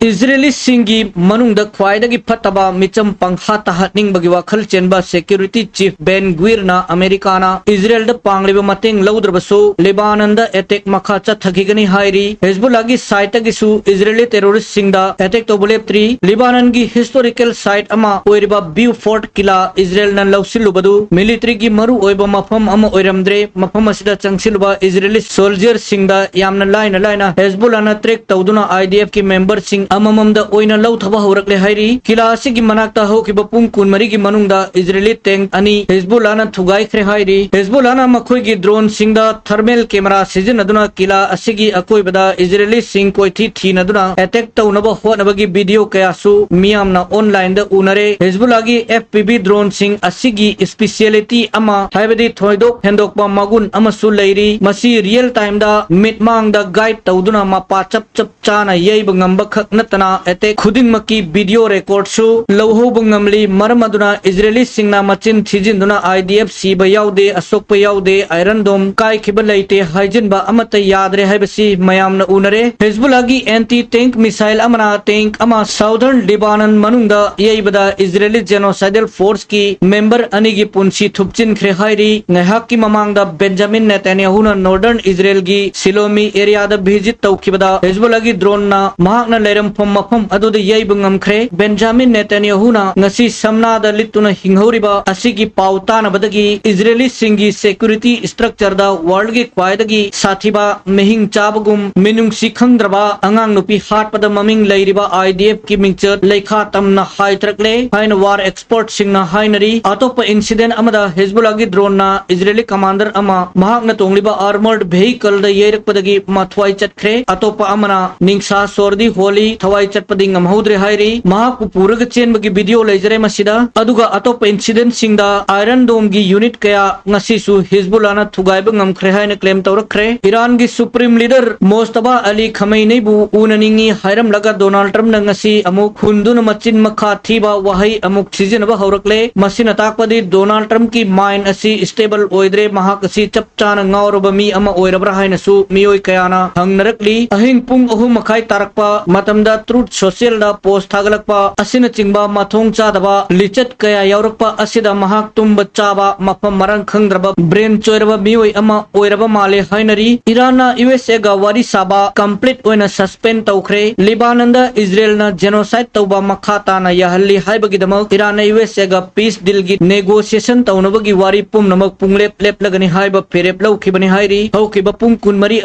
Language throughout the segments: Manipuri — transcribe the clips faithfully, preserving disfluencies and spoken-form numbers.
ꯏꯖꯔꯦꯂꯤꯁꯤꯡꯒꯤ ꯃꯅꯨꯡꯗ ꯈ꯭ꯋꯥꯏꯗꯒꯤ ꯐꯠꯇꯕ ꯃꯤꯆꯝ ꯄꯪꯍꯥ ꯇꯥꯍꯠꯅꯤꯡꯕꯒꯤ ꯋꯥꯈꯜ ꯆꯦꯟꯕ ꯁꯦꯀ꯭ꯌꯨꯔꯤꯇꯤ ꯆꯤꯐ ꯕꯦꯟ ꯒ꯭ꯋꯤꯔꯅ ꯑꯃꯦꯔꯤꯀꯥꯅ ꯏꯖꯔꯦꯜꯗ ꯄꯥꯡꯂꯤꯕ ꯃꯇꯦꯡ ꯂꯧꯗ꯭ꯔꯕꯁꯨ ꯂꯦꯕꯥꯅꯟꯗ ꯑꯦꯇꯦꯛ ꯃꯈꯥ ꯆꯠꯊꯈꯤꯒꯅꯤ ꯍꯥꯏꯔꯤ꯫ ꯍꯦꯖꯕꯨꯜꯂꯥꯒꯤ ꯁꯥꯏꯠꯇꯒꯤꯁꯨ ꯏꯖꯔꯦꯂꯤ ꯇꯦꯔꯣꯔꯤꯁꯁꯤꯡꯗ ꯑꯦꯇꯦꯛ ꯇꯧꯕ ꯂꯦꯞꯇ꯭ꯔꯤ꯫ ꯂꯤꯕꯥꯅꯟꯒꯤ ꯍꯤꯁꯇꯣꯔꯤꯀꯦꯜ ꯁꯥꯏꯠ ꯑꯃ ꯑꯣꯏꯔꯤꯕ ꯕ꯭ꯌꯨ ꯐꯣꯔꯠ ꯀꯤꯂꯥ ꯏꯖꯔꯦꯜꯅ ꯂꯧꯁꯤꯜꯂꯨꯕꯗꯨ ꯃꯤꯂꯤꯇꯔꯤꯒꯤ ꯃꯔꯨ ꯑꯣꯏꯕ ꯃꯐꯝ ꯑꯃ ꯑꯣꯏꯔꯝꯗ꯭ꯔꯦ꯫ ꯃꯐꯝ ꯑꯁꯤꯗ ꯆꯪꯁꯤꯜꯂꯨꯕ ꯏꯖꯔꯦꯂꯤ ꯁꯣꯜꯖꯔꯁꯤꯡꯗ ꯌꯥꯝꯅ ꯂꯥꯏꯅ ꯂꯥꯏꯅ ꯍꯦꯖꯕꯨꯜꯂꯥꯅ ꯇ꯭ꯔꯦꯛ ꯇꯧꯗꯨꯅ IDFꯀꯤ ꯃꯦꯝꯕꯔꯁꯤꯡ ꯑꯃꯃꯝꯗ ꯑꯣꯏꯅ ꯂꯧꯊꯕ ꯍꯧꯔꯛꯂꯦ ꯍꯥꯏꯔꯤ꯫ ꯀꯤꯂꯥ ꯑꯁꯤꯒꯤ ꯃꯅꯥꯛꯇ ꯍꯧꯈꯤꯕ ꯄꯨꯡ ꯀꯨꯟꯃꯔꯤꯒꯤ ꯃꯅꯨꯡꯗ ꯏꯖꯔꯦꯂꯤ ꯇꯦꯡꯛ ꯑꯅꯤ ꯍꯦꯖꯕꯨꯜꯂꯥꯅ ꯊꯨꯒꯥꯏꯈ꯭ꯔꯦ ꯍꯥꯏꯔꯤ꯫ ꯍꯦꯖꯕꯨꯜꯂꯥꯅ ꯃꯈꯣꯏꯒꯤ ꯗ꯭ꯔꯣꯟꯁꯤꯡꯗ ꯊꯔꯃꯦꯜ ꯀꯦꯃꯦꯔꯥ ꯁꯤꯖꯤꯟꯅꯗꯨꯅ ꯀꯤꯂꯥ ꯑꯁꯤꯒꯤ ꯑꯀꯣꯏꯕꯗ ꯏꯖꯔꯦꯂꯤꯁꯤꯡ ꯀꯣꯏꯊꯤ ꯊꯤꯅꯗꯨꯅ ꯑꯦꯇꯦꯛ ꯇꯧꯅꯕ ꯍꯣꯠꯅꯕꯒꯤ ꯚꯤꯗꯤꯑꯣ ꯀꯌꯥꯁꯨ ꯃꯤꯌꯥꯝꯅ ꯑꯣꯟꯂꯥꯏꯟꯗ ꯎꯅꯔꯦ꯫ ꯍꯦꯖꯕꯨꯜꯂꯥꯒꯤ FPV ꯗ꯭ꯔꯣꯟꯁꯤꯡ ꯑꯁꯤꯒꯤ ꯏꯁꯄꯤꯁꯤꯌꯦꯂꯤꯇꯤ ꯑꯃ, ꯍꯥꯏꯕꯗꯤ ꯊꯣꯏꯗꯣꯛ ꯍꯦꯟꯗꯣꯛꯄ ꯃꯒꯨꯟ ꯑꯃꯁꯨ ꯂꯩꯔꯤ꯫ ꯃꯁꯤ ꯔꯤꯌꯦꯜ ꯇꯥꯏꯝꯗ ꯃꯤꯠꯃꯥꯡꯗ ꯒꯥꯏꯗ ꯇꯧꯗꯨꯅ ꯃꯄꯥ ꯆꯞ ꯆꯞ ꯆꯥꯅ ꯌꯩꯕ ꯉꯝꯕ ꯈꯛ ꯅꯠꯇꯅ ꯑꯦꯇꯦꯛ ꯈꯨꯗꯤꯡꯃꯛꯀꯤ ꯚꯤꯗꯤꯑꯣ ꯔꯦꯀꯣꯔꯗꯁꯨ ꯂꯧꯍꯧꯕ ꯉꯝꯂꯤ꯫ ꯃꯔꯝ ꯑꯗꯨꯅ ꯏꯖꯔꯦꯂꯤꯁꯤꯡꯅ ꯃꯆꯤꯟ ꯊꯤꯖꯤꯟꯗꯨꯅ IDF ꯁꯤꯕ ꯌꯥꯎꯗꯦ, ꯑꯁꯣꯛꯄ ꯌꯥꯎꯗꯦ, ꯑꯥꯏꯔꯟ ꯗꯣꯝ ꯀꯥꯏꯈꯤꯕ ꯂꯩꯇꯦ ꯍꯥꯏꯖꯤꯟꯕ ꯑꯃꯠꯇ ꯌꯥꯗ꯭ꯔꯦ ꯍꯥꯏꯕꯁꯤ ꯃꯌꯥꯝꯅ ꯎꯅꯔꯦ꯫ ꯍꯦꯖꯕꯨꯜꯂꯥꯒꯤ ꯑꯦꯟꯇꯤ ꯇꯦꯡꯛ ꯃꯤꯁꯥꯏꯜ ꯑꯃꯅ ꯇꯦꯡꯛ ꯑꯃ ꯁꯥꯎꯗꯔꯟ ꯂꯤꯕꯥꯅꯟ ꯃꯅꯨꯡꯗ ꯌꯩꯕꯗ ꯏꯖꯔꯦꯂꯤ ꯖꯦꯅꯣꯁꯥꯏꯗꯦꯜ ꯐꯣꯔꯁꯀꯤ ꯃꯦꯝꯕꯔ ꯑꯅꯤꯒꯤ ꯄꯨꯟꯁꯤ ꯊꯨꯞꯆꯤꯟꯈ꯭ꯔꯦ ꯍꯥꯏꯔꯤ꯫ ꯉꯥꯏꯍꯥꯛꯀꯤ ꯃꯃꯥꯡꯗ ꯕꯦꯟꯖꯥꯃꯤꯟ ꯅꯦꯇꯥꯟꯌꯥꯍꯨꯅ ꯅꯣꯔꯗꯔꯟ ꯏꯖꯔꯦꯜꯒꯤ ꯁꯤꯂꯣꯃꯤ ꯑꯦꯔꯤꯌꯥꯗ ꯚꯤꯖꯤꯠ ꯇꯧꯈꯤꯕꯗ ꯍꯦꯖꯕꯨꯜꯂꯥꯒꯤ ꯗ꯭ꯔꯣꯟꯅ ꯃꯍꯥꯛꯅ ꯂꯩꯔꯝꯐꯝ ꯃꯐꯝ ꯑꯗꯨꯗ ꯌꯩꯕ ꯉꯝꯈ꯭ꯔꯦ꯫ ꯕꯦꯟꯖꯥꯃꯤꯟ ꯅꯦꯇꯥꯟꯌꯥꯍꯨꯅ ꯉꯁꯤ ꯁꯝꯅꯥꯗ ꯂꯤꯠꯇꯨꯅ ꯍꯤꯡꯍꯧꯔꯤꯕ ꯑꯁꯤꯒꯤ ꯄꯥꯎ ꯇꯥꯅꯕꯗꯒꯤ ꯏꯖꯔꯦꯂꯤꯁꯤꯡꯒꯤ ꯁꯦꯀ꯭ꯌꯨꯔꯤꯇꯤ ꯁ꯭ꯇ꯭ꯔꯛꯆꯔꯗ ꯋꯥꯔꯜꯒꯤ ꯈ꯭ꯋꯥꯏꯗꯒꯤ ꯁꯥꯊꯤꯕ, ꯃꯤꯍꯤꯡ ꯆꯥꯕꯒꯨꯝ ꯃꯤꯅꯨꯡꯁꯤ ꯈꯪꯗ꯭ꯔꯕ ꯑꯉꯥꯡ ꯅꯨꯄꯤ ꯍꯥꯠꯄꯗ ꯃꯃꯤꯡ ꯂꯩꯔꯤꯕ IDFꯀꯤ ꯃꯤꯡꯆꯠ ꯂꯩꯈꯥ ꯇꯝꯅ ꯍꯥꯏꯊꯔꯛꯂꯦ ꯍꯥꯏꯅ ꯋꯥꯔ ꯑꯦꯛꯁꯄꯔꯠꯁꯤꯡꯅ ꯍꯥꯏꯅꯔꯤ꯫ ꯑꯇꯣꯞꯄ ꯏꯟꯁꯤꯗꯦꯟ ꯑꯃꯗ ꯍꯦꯖꯕꯨꯜꯂꯥꯒꯤ ꯗ꯭ꯔꯣꯟꯅ ꯏꯖꯔꯦꯂꯤ ꯀꯃꯥꯟꯗꯔ ꯑꯃ ꯃꯍꯥꯛꯅ ꯇꯣꯡꯂꯤꯕ ꯑꯥꯔꯃꯔꯗ ꯚꯦꯍꯤꯀꯜꯗ ꯌꯩꯔꯛꯄꯗꯒꯤ ꯃꯊ꯭ꯋꯥꯏ ꯆꯠꯈ꯭ꯔꯦ꯫ ꯑꯇꯣꯞꯄ ꯑꯃꯅ ꯅꯤꯡꯁꯥ ꯁꯣꯔꯗꯤ ꯍꯣꯂꯤ ꯊꯋꯥꯏ ꯆꯠꯄꯗꯤ ꯉꯝꯍꯧꯗ꯭ꯔꯦ ꯍꯥꯏꯔꯤ꯫ ꯃꯍꯥꯛꯄꯨ ꯄꯨꯔꯒ ꯆꯦꯟꯕꯒꯤ ꯚꯤꯗꯤꯑꯣ ꯂꯩꯖꯔꯦ ꯃꯁꯤꯗ꯫ ꯑꯗꯨꯒ ꯑꯇꯣꯞꯄ ꯏꯟꯁꯤꯗꯦꯟꯁꯤꯡꯗ ꯑꯥꯏꯔꯟ ꯗꯣꯝꯒꯤ ꯌꯨꯅꯤꯠ ꯀꯌꯥ ꯉꯁꯤꯁꯨ ꯍꯤꯖꯕꯨꯜꯂꯥꯅ ꯊꯨꯒꯥꯏꯕ ꯉꯝꯈ꯭ꯔꯦ ꯍꯥꯏꯅ ꯀ꯭ꯂꯦꯝ ꯇꯧꯔꯛꯈ꯭ꯔꯦ꯫ ꯏꯔꯥꯟꯒꯤ ꯁꯨꯄ꯭ꯔꯤꯝ ꯂꯤꯗꯔ ꯃꯣꯁꯇꯕꯥ ꯑꯂꯤ ꯈꯃꯩꯅꯤꯕꯨ ꯎꯅꯅꯤꯡꯏ ꯍꯥꯏꯔꯝꯂꯒ ꯗꯣꯅꯥꯜꯗ ꯇ꯭ꯔꯝꯞꯅ ꯉꯁꯤ ꯑꯃꯨꯛ ꯍꯨꯟꯗꯨꯅ ꯃꯆꯤꯟ ꯃꯈꯥ ꯊꯤꯕ ꯋꯥꯍꯩ ꯑꯃꯨꯛ ꯁꯤꯖꯤꯟꯅꯕ ꯍꯧꯔꯛꯂꯦ꯫ ꯃꯁꯤꯅ ꯇꯥꯛꯄꯗꯤ ꯗꯣꯅꯥꯜꯗ ꯇ꯭ꯔꯝꯞꯀꯤ ꯃꯥꯏꯟ ꯑꯁꯤ ꯁ꯭ꯇꯦꯕꯜ ꯑꯣꯏꯗ꯭ꯔꯦ, ꯃꯍꯥꯛ ꯑꯁꯤ ꯆꯞ ꯆꯥꯅ ꯉꯥꯎꯔꯕ ꯃꯤ ꯑꯃ ꯑꯣꯏꯔꯕ꯭ꯔꯥ ꯍꯥꯏꯅꯁꯨ ꯃꯤꯑꯣꯏ ꯀꯌꯥꯅ ꯍꯪꯅꯔꯛꯂꯤ꯫ ꯑꯍꯤꯡ ꯄꯨꯡ ꯑꯍꯨꯝ ꯃꯈꯥꯏ ꯇꯥꯔꯛꯄ ꯃꯇꯝ ꯗ ꯇ꯭ꯔꯨꯠ ꯁꯣꯁꯤꯌꯦꯜꯗ ꯄꯣꯁ ꯊꯥꯒꯠꯂꯛꯄ ꯑꯁꯤꯅꯆꯤꯡꯕ ꯃꯊꯣꯡ ꯆꯥꯗꯕ ꯂꯤꯆꯠ ꯀꯌꯥ ꯌꯥꯎꯔꯛꯄ ꯑꯁꯤꯗ ꯃꯍꯥꯛ ꯇꯨꯝꯕ ꯆꯥꯕ ꯃꯐꯝ ꯃꯔꯥꯡ ꯈꯪꯗ꯭ꯔꯕ ꯕ꯭ꯔꯦꯟ ꯆꯣꯏꯔꯕ ꯃꯤꯑꯣꯏ ꯑꯃ ꯑꯣꯏꯔꯕ ꯃꯥꯜꯂꯦ ꯍꯥꯏꯅꯔꯤ꯫ ꯏꯔꯥꯟꯅ ꯌꯨ ꯑꯦꯁ ꯑꯦꯒ ꯋꯥꯔꯤ ꯁꯥꯕ ꯀꯝꯄ꯭ꯂꯤꯠ ꯑꯣꯏꯅ ꯁꯁꯄꯦꯟ ꯇꯧꯈ꯭ꯔꯦ꯫ ꯂꯤꯕꯥꯅꯟꯗ ꯏꯖꯔꯦꯜꯅ ꯖꯦꯅꯣꯁꯥꯏꯗ ꯇꯧꯕ ꯃꯈꯥ ꯇꯥꯅ ꯌꯥꯍꯜꯂꯤ ꯍꯥꯏꯕꯒꯤꯗꯃꯛ ꯏꯔꯥꯟꯅ ꯌꯨ ꯑꯦꯁ ꯑꯦꯒ ꯄꯤꯁ ꯗꯤꯜꯒꯤ ꯅꯦꯒꯣꯁꯤꯌꯦꯁꯟ ꯇꯧꯅꯕꯒꯤ ꯋꯥꯔꯤ ꯄꯨꯝꯅꯃꯛ ꯄꯨꯡꯂꯦꯞ ꯂꯦꯞꯂꯒꯅꯤ ꯍꯥꯏꯕ ꯐꯤꯔꯦꯞ ꯂꯧꯈꯤꯕꯅꯤ ꯍꯥꯏꯔꯤ꯫ ꯍꯧꯈꯤꯕ ꯄꯨꯡ ꯀꯨꯟꯃꯔꯤ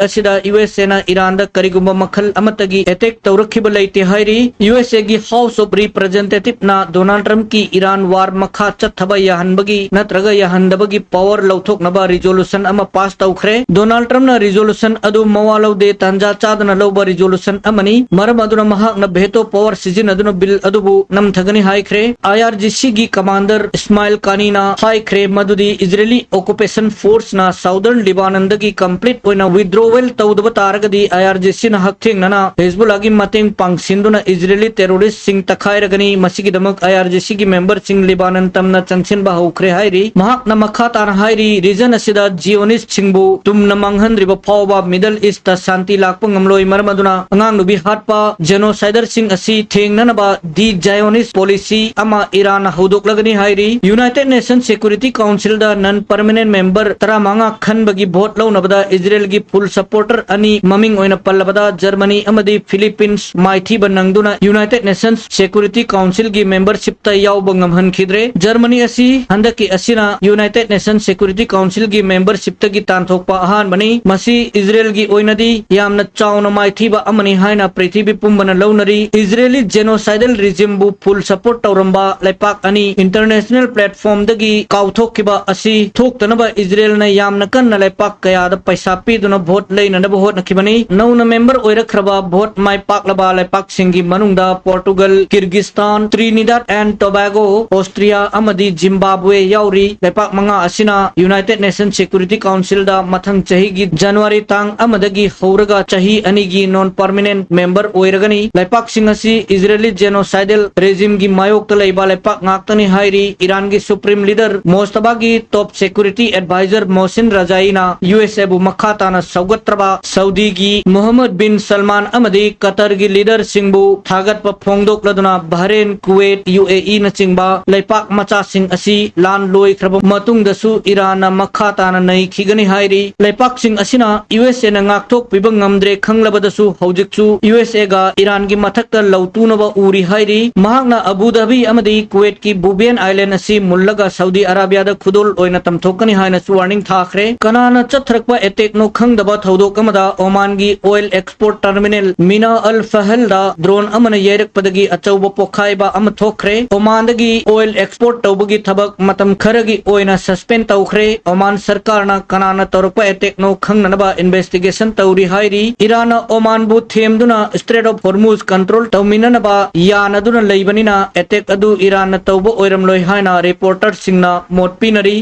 ꯑꯁꯤꯗ ꯌꯨ ꯑꯦꯁ ꯑꯦꯅ ꯏꯔꯥꯟꯗ ꯀꯔꯤꯒꯨꯝꯕ ꯃꯈꯜ ꯑꯃꯠꯇꯒꯤ ꯑꯦꯇꯦꯛ ꯇꯧꯔꯛꯈꯤꯕ ꯂꯩꯇꯦ ꯍꯥꯏꯔꯤ꯫ ꯌꯨ ꯑꯦꯁ ꯑꯦꯒꯤ ꯍꯥꯎꯁ ꯑꯣꯐ ꯔꯤꯄ꯭ꯔꯖꯦꯟꯇꯦꯇꯤꯚꯅ ꯗꯣꯅꯥꯜꯗ ꯇ꯭ꯔꯝꯞꯀꯤ ꯏꯔꯥꯟ ꯋꯥꯔ ꯃꯈꯥ ꯆꯠꯊꯕ ꯌꯥꯍꯟꯕꯒꯤ ꯅꯠꯇ꯭ꯔꯒ ꯌꯥꯍꯟꯗꯕꯒꯤ ꯄꯋꯥꯔ ꯂꯧꯊꯣꯛꯅꯕ ꯔꯤꯖꯣꯂꯨꯁꯟ ꯑꯃ ꯄꯥꯁ ꯇꯧꯈ꯭ꯔꯦ꯫ ꯗꯣꯅꯥꯜꯗ ꯇ꯭ꯔꯝꯞꯅ ꯔꯤꯖꯣꯂꯨꯁꯟ ꯑꯗꯨ ꯃꯋꯥ ꯂꯧꯗꯦ, ꯇꯥꯟꯖꯥ ꯆꯥꯗꯅ ꯂꯧꯕ ꯔꯤꯖꯣꯂꯨꯁꯟ ꯑꯃꯅꯤ, ꯃꯔꯝ ꯑꯗꯨꯅ ꯃꯍꯥꯛꯅ ꯚꯦꯇꯣ ꯄꯋꯥꯔ ꯁꯤꯖꯤꯟꯅꯗꯨꯅ ꯕꯤꯜ ꯑꯗꯨꯕꯨ ꯅꯝꯊꯒꯅꯤ ꯍꯥꯏꯈ꯭ꯔꯦ꯫ ꯑꯥꯏ ꯑꯥꯔ ꯖꯤ ꯁꯤꯒꯤ ꯀꯃꯥꯟꯗꯔ ꯏꯁꯃꯥꯏꯜ ꯀꯥꯅꯤꯅ ꯍꯥꯏꯈ꯭ꯔꯦ ꯃꯗꯨꯗꯤ ꯏꯖꯔꯦꯂꯤ ꯑꯣꯀꯨꯄꯦꯁꯟ ꯐꯣꯔꯁꯅ ꯁꯥꯎꯗꯔꯟ ꯂꯤꯕꯥꯅꯟꯗꯒꯤ ꯀꯝꯄ꯭ꯂꯤꯠ ꯑꯣꯏꯅ ꯋꯤꯗ꯭ꯔꯣꯋꯦꯜ ꯇꯧꯗꯕ ꯇꯥꯔꯒꯗꯤ ꯑꯥꯏ ꯑꯥꯔ ꯖꯤ ꯁꯤꯅ ꯍꯛꯊꯦꯡꯅꯅ ꯍꯤꯖꯕꯨꯜꯂꯥꯒꯤ ꯃꯇꯦꯡ ꯄꯥꯡꯁꯤꯟꯗꯨꯅ ꯏꯖꯔꯦꯂꯤ ꯇꯦꯔꯣꯔꯤꯁ꯭ꯠꯁꯤꯡ ꯇꯛꯈꯥꯏꯔꯒꯅꯤ꯫ ꯃꯁꯤꯒꯤꯗꯃꯛ ꯑꯥꯏ ꯑꯥꯔ ꯖꯤ ꯁꯤꯒꯤ ꯃꯦꯝꯕꯔꯁꯤꯡ ꯂꯤꯕꯥꯅꯟ ꯇꯝꯅ ꯆꯪꯁꯤꯟꯕ ꯍꯧꯈ꯭ꯔꯦ ꯍꯥꯏꯔꯤ꯫ ꯃꯍꯥꯛꯅ ꯃꯈꯥ ꯇꯥꯅ ꯍꯥꯏꯔꯤ, ꯔꯤꯖꯟ ꯑꯁꯤꯗ ꯖꯤꯑꯣꯅꯤꯁ꯭ꯠꯁꯤꯡꯕꯨ ꯇꯨꯝꯅ ꯃꯥꯡꯍꯟꯗ꯭ꯔꯤꯕ ꯐꯥꯎꯕ ꯃꯤꯗꯜ ꯏꯁ꯭ꯠꯇ ꯁꯥꯟꯇꯤ ꯂꯥꯛꯄ ꯉꯝꯂꯣꯏ, ꯃꯔꯝ ꯑꯗꯨꯅ ꯑꯉꯥꯡ ꯅꯨꯄꯤ ꯍꯥꯠꯄ ꯖꯦꯅꯣꯁꯥꯏꯗꯔꯁꯤꯡ ꯑꯁꯤ ꯊꯦꯡꯅꯅꯕ ꯗꯤ ꯖꯥꯏꯑꯣꯅꯤꯁ꯭ꯠ ꯄꯣꯂꯤꯁꯤ ꯑꯃ ꯏꯔꯥꯟꯅ ꯍꯧꯗꯣꯛꯂꯒꯅꯤ ꯍꯥꯏꯔꯤ꯫ ꯌꯨꯅꯥꯏꯇꯦꯗ ꯅꯦꯁꯟ ꯁꯦꯀ꯭ꯌꯨꯔꯤꯇꯤ ꯀꯥꯎꯟꯁꯤꯜꯗ ꯅꯟ ꯄꯔꯃꯅꯦꯟꯠ ꯃꯦꯝꯕꯔ ꯇꯔꯥꯃꯉꯥ ꯈꯟꯕꯒꯤ ꯚꯣꯠ ꯂꯧꯅꯕꯗ ꯏꯖꯔꯦꯜꯒꯤ ꯐꯨꯜ ꯁꯄꯣꯔꯇꯔ ꯑꯅꯤ, ꯃꯃꯤꯡ ꯑꯣꯏꯅ ꯄꯜꯂꯕꯗ ꯖꯔꯃꯅꯤ ꯑꯃꯗꯤ ꯐꯤꯂꯤꯄꯤꯟꯁ, ꯃꯥꯏꯊꯤꯕ ꯅꯪꯗꯨꯅ ꯌꯨꯅꯥꯏꯇꯦꯗ ꯅꯦꯁꯟꯁ ꯁꯦꯀ꯭ꯌꯨꯔꯤꯇꯤ ꯀꯥꯎꯟꯁꯤꯜꯒꯤ ꯃꯦꯝꯕꯔꯁꯤꯞꯇ ꯌꯥꯎꯕ ꯉꯝꯍꯟꯈꯤꯗ꯭ꯔꯦ꯫ ꯖꯔꯃꯅꯤ ꯑꯁꯤ ꯍꯟꯗꯛꯀꯤ ꯑꯁꯤꯅ ꯌꯨꯅꯥꯏꯇꯦꯗ ꯅꯦꯁꯟꯁ ꯁꯦꯀ꯭ꯌꯨꯔꯤꯇꯤ ꯀꯥꯎꯟꯁꯤꯜꯒꯤ ꯃꯦꯝꯕꯔꯁꯤꯞꯇꯒꯤ ꯇꯥꯟꯊꯣꯛꯄ ꯑꯍꯥꯟꯕꯅꯤ꯫ ꯃꯁꯤ ꯏꯖꯔꯦꯜꯒꯤ ꯑꯣꯏꯅꯗꯤ ꯌꯥꯝꯅ ꯆꯥꯎꯅ ꯃꯥꯏꯊꯤꯕ ꯑꯃꯅꯤ ꯍꯥꯏꯅ ꯄ꯭ꯔꯤꯊꯤꯕꯤ ꯄꯨꯝꯕꯅ ꯂꯧꯅꯔꯤ꯫ ꯏꯖꯔꯦꯂꯤ ꯖꯦꯅꯣꯁꯥꯏꯗꯜ ꯔꯤꯖꯤꯝꯕꯨ ꯐꯨꯜ ꯁꯄꯣꯔꯠ ꯇꯧꯔꯝꯕ ꯂꯩꯄꯥꯛ ꯑꯅꯤ ꯏꯟꯇꯔꯅꯦꯁꯅꯦꯜ ꯄ꯭ꯂꯦꯠꯐꯣꯔꯝꯗꯒꯤ ꯀꯥꯎꯊꯣꯛꯈꯤꯕ ꯑꯁꯤ ꯊꯣꯛꯇꯅꯕ ꯏꯖꯔꯦꯜꯅ ꯌꯥꯝꯅ ꯀꯟꯅ ꯂꯩꯄꯥꯛ ꯀꯌꯥꯗ ꯄꯩꯁꯥ ꯄꯤꯗꯨꯅ ꯚꯣꯠ ꯂꯩꯅꯅꯕ ꯍꯣꯠꯅꯈꯤꯕꯅꯤ꯫ ꯅꯧꯅ ꯃꯦꯝꯕꯔ ꯑꯣꯏꯔꯛꯈ꯭ꯔꯕ ꯚꯣꯠ ꯃꯥꯏ ꯄꯥꯛꯂꯕ ꯂꯩꯄꯥꯛꯁꯤꯡꯒꯤ ꯃꯅꯨꯡꯗ ꯄꯣꯔꯇꯨꯒꯜ, ꯀꯤꯔꯒꯤꯁꯇꯥꯟ, ꯇ꯭ꯔꯤꯅꯤꯗꯥꯗ ꯑꯦꯟ ꯇꯣꯕꯥꯒꯣ, ꯑꯣꯁꯇ꯭ꯔꯤꯌꯥ ꯑꯃꯗꯤ ꯖꯤꯝꯕꯥꯕ꯭ꯋꯦ ꯌꯥꯎꯔꯤ꯫ ꯂꯩꯄꯥꯛ ꯃꯉꯥ ꯑꯁꯤꯅ ꯌꯨꯅꯥꯏꯇꯦꯗ ꯅꯦꯁꯟ ꯁꯦꯀ꯭ꯌꯨꯔꯤꯇꯤ ꯀꯥꯎꯟꯁꯤꯜꯗ ꯃꯊꯪ ꯆꯍꯤꯒꯤ ꯖꯅꯋꯥꯔꯤ ꯇꯥꯡ ꯑꯃꯗꯒꯤ ꯍꯧꯔꯒ ꯆꯍꯤ ꯑꯅꯤꯒꯤ ꯅꯣꯟ ꯄꯔꯃꯤꯅꯦꯟꯠ ꯃꯦꯝꯕꯔ ꯑꯣꯏꯔꯒꯅꯤ꯫ ꯂꯩꯄꯥꯛꯁꯤꯡ ꯑꯁꯤ ꯏꯖꯔꯦꯂꯤ ꯖꯦꯅꯣꯁꯥꯏꯗꯜ ꯔꯦꯖꯤꯝꯒꯤ ꯃꯥꯌꯣꯛꯇ ꯂꯩꯕ ꯂꯩꯄꯥꯛ ꯉꯥꯛꯇꯅꯤ ꯍꯥꯏꯔꯤ꯫ ꯏꯔꯥꯟꯒꯤ ꯁꯨꯄ꯭ꯔꯤꯝ ꯂꯤꯗꯔ ꯃꯣꯁꯇꯕꯥꯒꯤ ꯇꯣꯞ ꯁꯦꯀ꯭ꯌꯨꯔꯤꯇꯤ ꯑꯦꯗꯚꯥꯏꯖꯔ ꯃꯣꯍꯁꯤꯟ ꯔꯖꯥꯏꯅ ꯌꯨ ꯑꯦꯁ ꯑꯦꯕꯨ ꯃꯈꯥ ꯇꯥꯅ ꯁꯧꯒꯠꯇ꯭ꯔꯕ ꯁꯥꯎꯗꯤꯒꯤ ꯃꯣꯍꯝꯃꯗ ꯕꯤꯟ ꯁꯜꯃꯥꯟ ꯑꯃꯗꯤ ꯀꯇꯔꯒꯤ ꯂꯤꯗꯔ ꯁꯤꯡꯕꯨ ꯊꯥꯒꯠꯄ ꯐꯣꯡꯗꯣꯛꯂꯗꯨꯅ ꯕꯍꯔꯦꯟ, ꯀꯨꯋꯦꯠ, ꯌꯨ ꯑꯦ ꯏꯅꯆꯤꯡꯕ ꯂꯩꯄꯥꯛ ꯃꯆꯥꯁꯤꯡ ꯑꯁꯤ ꯂꯥꯟ ꯂꯣꯏꯈ꯭ꯔꯕ ꯃꯇꯨꯡꯗꯁꯨ ꯏꯔꯥꯟꯅ ꯃꯈꯥ ꯇꯥꯅ ꯅꯩꯈꯤꯒꯅꯤ ꯍꯥꯏꯔꯤ꯫ ꯂꯩꯄꯥꯛꯁꯤꯡ ꯑꯁꯤꯅ ꯌꯨ ꯑꯦꯁ ꯑꯦꯅ ꯉꯥꯛꯊꯣꯛꯄꯤꯕ ꯉꯝꯗ꯭ꯔꯦ ꯈꯪꯂꯕꯗꯁꯨ ꯍꯧꯖꯤꯛꯁꯨ ꯌꯨ ꯑꯦꯁ ꯑꯦꯒ ꯏꯔꯥꯟꯒꯤ ꯃꯊꯛꯇ ꯂꯧꯇꯨꯅꯕ ꯎꯔꯤ ꯍꯥꯏꯔꯤ꯫ ꯃꯍꯥꯛꯅ ꯑꯕꯨ ꯙꯥꯕꯤ ꯑꯃꯗꯤ ꯀꯨꯋꯦꯠꯀꯤ ꯕꯨꯕꯦꯟ ꯑꯥꯏꯂꯦꯟ ꯑꯁꯤ ꯃꯨꯜꯂꯒ ꯁꯥꯎꯗꯤ ꯑꯔꯥꯕꯤꯌꯥꯗ ꯈꯨꯗꯣꯜ ꯑꯣꯏꯅ ꯇꯝꯊꯣꯛꯀꯅꯤ ꯍꯥꯏꯅꯁꯨ ꯋꯥꯔꯅꯤꯡ ꯊꯥꯈ꯭ꯔꯦ꯫ ꯀꯅꯥꯅ ꯆꯠꯊꯔꯛꯄ ꯑꯦꯇꯦꯛꯅꯣ ꯈꯪꯗꯕ ꯊꯧꯗꯣꯛ ꯑꯃꯗ ꯑꯣꯃꯥꯟꯒꯤ ꯑꯣꯏꯜ ꯑꯦꯛꯁꯄꯣꯔꯠ ꯇꯔꯃꯤꯅꯦꯜ ꯃꯤꯅꯥ ꯑꯜ ꯐꯍꯜꯗ ꯗ꯭ꯔꯣꯟ ꯑꯃꯅ ꯌꯩꯔꯛꯄꯗꯒꯤ ꯑꯆꯧꯕ ꯄꯣꯈꯥꯏꯕ ꯑꯃ ꯊꯣꯛꯈ꯭ꯔꯦ꯫ ꯑꯣꯃꯥꯟꯗꯒꯤ ꯑꯣꯏꯜ ꯑꯦꯛꯁꯄꯣꯔꯠ ꯇꯧꯕꯒꯤ ꯊꯕꯛ ꯃꯇꯝ ꯈꯔꯒꯤ ꯑꯣꯏꯅ ꯁꯁꯄꯦꯟ ꯇꯧꯈ꯭ꯔꯦ꯫ ꯑꯣꯃꯥꯟ ꯁꯔꯀꯥꯔꯅ ꯀꯅꯥꯅ ꯇꯧꯔꯛꯄ ꯑꯦꯇꯦꯛꯅꯣ ꯈꯪꯅꯅꯕ ꯏꯟꯚꯦꯁꯇꯤꯒꯦꯁꯟ ꯇꯧꯔꯤ ꯍꯥꯏꯔꯤ꯫ ꯏꯔꯥꯟꯅ ꯑꯣꯃꯥꯟꯕꯨ ꯊꯦꯝꯗꯨꯅ ꯁ꯭ꯇ꯭ꯔꯦꯠ ꯑꯣꯐ ꯍꯣꯔꯃꯨꯖ ꯀꯟꯇ꯭ꯔꯣꯜ ꯇꯧꯃꯤꯟꯅꯅꯕ ꯌꯥꯅꯗꯨꯅ ꯂꯩꯕꯅꯤꯅ ꯑꯦꯇꯦꯛ ꯑꯗꯨ ꯏꯔꯥꯟꯅ ꯇꯧꯕ ꯑꯣꯏꯔꯝꯂꯣꯏ ꯍꯥꯏꯅ ꯔꯤꯄꯣꯔꯇꯔꯁꯤꯡꯅ ꯃꯣꯠ ꯄꯤꯅꯔꯤ꯫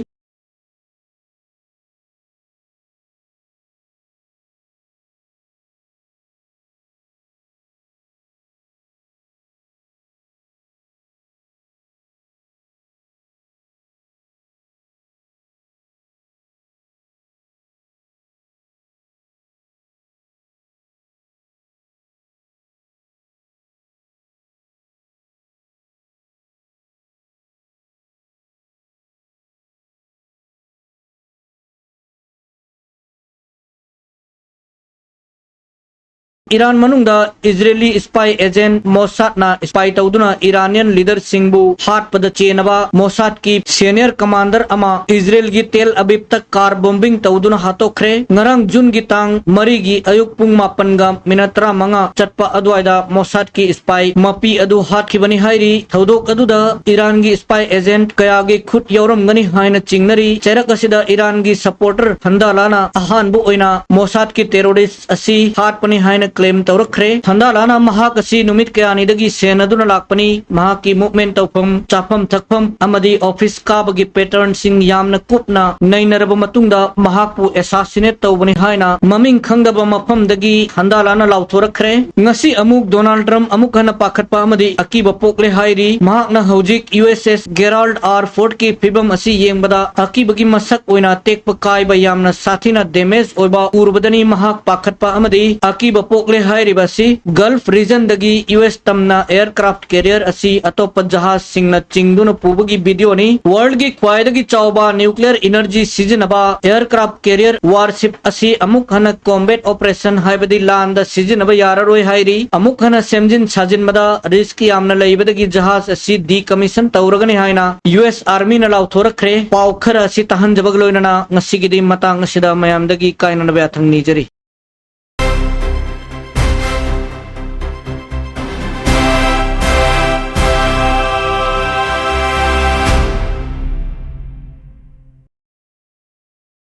ꯏꯔꯥꯟ ꯃꯅꯨꯡꯗ ꯏꯖꯔꯦꯂꯤ ꯁ꯭ꯄꯥꯏ ꯑꯦꯖꯦꯟꯠ ꯃꯣꯁꯥꯗꯅ ꯁ꯭ꯄꯥꯏ ꯇꯧꯗꯨꯅ ꯏꯔꯥꯅꯤꯌꯟ ꯂꯤꯗꯔꯁꯤꯡꯕꯨ ꯍꯥꯠꯄꯗ ꯆꯦꯟꯅꯕ ꯃꯣꯁꯥꯗꯀꯤ ꯁꯦꯅꯤꯌꯔ ꯀꯃꯥꯟꯗꯔ ꯑꯃ ꯏꯖꯔꯦꯜꯒꯤ ꯇꯦꯜ ꯑꯕꯤꯕꯇ ꯀꯥꯔ ꯕꯣꯝꯕꯤꯡ ꯇꯧꯗꯨꯅ ꯍꯥꯠꯇꯣꯛꯈ꯭ꯔꯦ꯫ ꯉꯔꯥꯡ ꯖꯨꯟꯒꯤ ꯇꯥꯡ ꯃꯔꯤꯒꯤ ꯑꯌꯨꯛ ꯄꯨꯡ ꯃꯥꯄꯟꯒ ꯃꯤꯅꯠ ꯇꯔꯥꯃꯉꯥ ꯆꯠꯄ ꯑꯗꯨꯋꯥꯏꯗ ꯃꯣꯁꯥꯗꯀꯤ ꯁ꯭ꯄꯥꯏ ꯃꯄꯤ ꯑꯗꯨ ꯍꯥꯠꯈꯤꯕꯅꯤ ꯍꯥꯏꯔꯤ꯫ ꯊꯧꯗꯣꯛ ꯑꯗꯨꯗ ꯏꯔꯥꯟꯒꯤ ꯁ꯭ꯄꯥꯏ ꯑꯦꯖꯦꯟꯠ ꯀꯌꯥꯒꯤ ꯈꯨꯠ ꯌꯥꯎꯔꯝꯒꯅꯤ ꯍꯥꯏꯅ ꯆꯤꯡꯅꯔꯤ꯫ ꯆꯩꯔꯛ ꯑꯁꯤꯗ ꯏꯔꯥꯟꯒꯤ ꯁꯄꯣꯔꯇꯔ ꯍꯟꯗꯥꯂꯥꯅ ꯑꯍꯥꯟꯕ ꯑꯣꯏꯅ ꯃꯣꯁꯥꯗꯀꯤ ꯇꯦꯔꯣꯔꯤꯁ ꯑꯁꯤ ꯍꯥꯠꯄꯅꯤ ꯍꯥꯏꯅ ꯀ꯭ꯂꯦꯝ ꯇꯧꯔꯛꯈ꯭ꯔꯦ꯫ ꯍꯟꯗꯥꯂꯥꯅ ꯃꯍꯥꯛ ꯑꯁꯤ ꯅꯨꯃꯤꯠ ꯀꯌꯥꯅꯤꯗꯒꯤ ꯁꯦꯟꯅꯗꯨꯅ ꯂꯥꯛꯄꯅꯤ꯫ ꯃꯍꯥꯛꯀꯤ ꯃꯨꯚꯃꯦꯟꯠ ꯇꯧꯐꯝ, ꯆꯥꯐꯝ ꯊꯛꯐꯝ ꯑꯃꯗꯤ ꯑꯣꯐꯤꯁ ꯀꯥꯕꯒꯤ ꯄꯦꯇꯔꯟꯁꯤꯡ ꯌꯥꯝꯅ ꯀꯨꯞꯅ ꯅꯩꯅꯔꯕ ꯃꯇꯨꯡꯗ ꯃꯍꯥꯛꯄꯨ ꯑꯦꯁꯥꯁꯤꯅꯦꯠ ꯇꯧꯕꯅꯤ ꯍꯥꯏꯅ ꯃꯃꯤꯡ ꯈꯪꯗꯕ ꯃꯐꯝꯗꯒꯤ ꯍꯟꯗꯥꯂꯥꯅ ꯂꯥꯎꯊꯣꯔꯛꯈ꯭ꯔꯦ꯫ ꯉꯁꯤ ꯑꯃꯨꯛ ꯗꯣꯅꯥꯜꯗ ꯇ꯭ꯔꯝꯞ ꯑꯃꯨꯛ ꯍꯟꯅ ꯄꯥꯈꯠꯄ ꯑꯃꯗꯤ ꯑꯀꯤꯕ ꯄꯣꯛꯂꯦ ꯍꯥꯏꯔꯤ꯫ ꯃꯍꯥꯛꯅ ꯍꯧꯖꯤꯛ ꯌꯨ ꯑꯦꯁ ꯑꯦꯁ ꯒꯦꯔꯥꯜꯗ ꯑꯥꯔ ꯐꯣꯔꯗꯀꯤ ꯐꯤꯕꯝ ꯑꯁꯤ ꯌꯦꯡꯕꯗ ꯑꯀꯤꯕꯒꯤ ꯃꯁꯛ ꯑꯣꯏꯅ ꯇꯦꯛꯄ ꯀꯥꯏꯕ ꯌꯥꯝꯅ ꯁꯥꯊꯤꯅ ꯗꯦꯃꯦꯖ ꯑꯣꯏꯕ ꯎꯔꯨꯕꯗꯅꯤ ꯃꯍꯥꯛ ꯄꯥꯈꯠꯄ ꯑꯃꯗꯤ ꯑꯀꯤꯕ ꯄꯣꯛ ꯍꯥꯏꯔꯤꯕ ꯑꯁꯤ Gulf regionꯗꯒꯤ U S ꯇꯝꯅ aircraft carrier ꯑꯁꯤ ꯑꯇꯣꯞꯄ ꯖꯍꯥꯖꯁꯤꯡꯅ ꯆꯤꯡꯗꯨꯅ ꯄꯨꯕꯒꯤ videoꯅꯤ꯫ Worldꯒꯤ ꯈ꯭ꯋꯥꯏꯗꯒꯤ ꯆꯥꯎꯕ nuclear energy ꯁꯤꯖꯤꯟꯅꯕ aircraft carrier warship ꯑꯁꯤ ꯑꯃꯨꯛ ꯍꯟꯅ combat operation ꯍꯥꯏꯕꯗꯤ ꯂꯥꯟꯗ ꯁꯤꯖꯤꯟꯅꯕ ꯌꯥꯔꯔꯣꯏ ꯍꯥꯏꯔꯤ꯫ ꯑꯃꯨꯛ ꯍꯟꯅ ꯁꯦꯝꯖꯤꯟ ꯁꯥꯖꯤꯟꯕꯗ risk ꯌꯥꯝꯅ ꯂꯩꯕꯗꯒꯤ ꯖꯍꯥꯖ ꯑꯁꯤ decommission ꯇꯧꯔꯒꯅꯤ ꯍꯥꯏꯅ U S Armyꯅ ꯂꯥꯎꯊꯣꯔꯛꯈ꯭ꯔꯦ꯫ ꯄꯥꯎ ꯈꯔ ꯑꯁꯤ ꯇꯥꯍꯟꯖꯕꯒ ꯂꯣꯏꯅꯅ ꯉꯁꯤꯒꯤꯗꯤ ꯃꯇꯥꯡ ꯑꯁꯤꯗ ꯃꯌꯥꯝꯗꯒꯤ ꯀꯥꯏꯅꯅꯕ ꯌꯥꯊꯪ ꯅꯤꯖꯔꯤ꯫